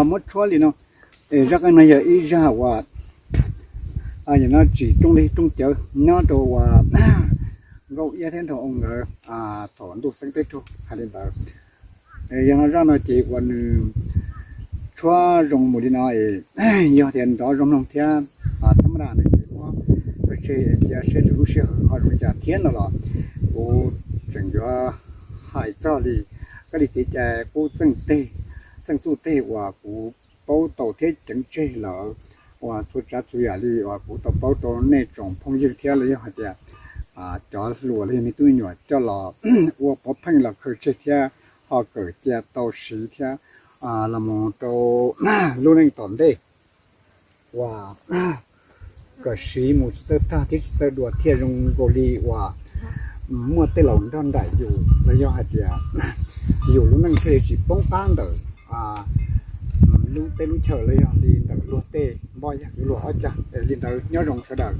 Muab tshuab li no, es zaj qeej no yog ib zaj uas tsis rooj lig rooj cawv nyob rau uas Nkauj Iab thiab Nraug Oo nkawd thaum ntuj xeeb teb raug hais li ntawd. Yog no zaj no ces uas nws tshuab zoo mus li no, yog tias nrov zoo mloog thiab thab maj daj no ces muab pes tseg cia seb lwm lub sij hawm ho zoo li cas thiab no los kuv tseem yuav hais txog li kab li kev cai qub txeej txuj teg uas kuv paub tau thiab ceev tseg lawm, uas txhua tsav txhua yam li uas kuv tau paub rau nej tsoom phooj ywg thiab los yog hais tias cov hluas los yog me tub me nyuam coj los ua pov pheej los khaws tseg thiab ho kawm cia tau siv thiab los mus rau lub neej tom ntej uas kom siv mus tsis txawj tag thiab tsis txawj dua thiaj zoo nkaus li uas muaj tej laus nrog nraim yus los yog hais tias yus lub neej thiaj li tsis poob qab ntawm lub teb lub chaw los yog li ntawm luag tej npoj yag luag ob cag. Li ntawd nyob zoo sawv daws.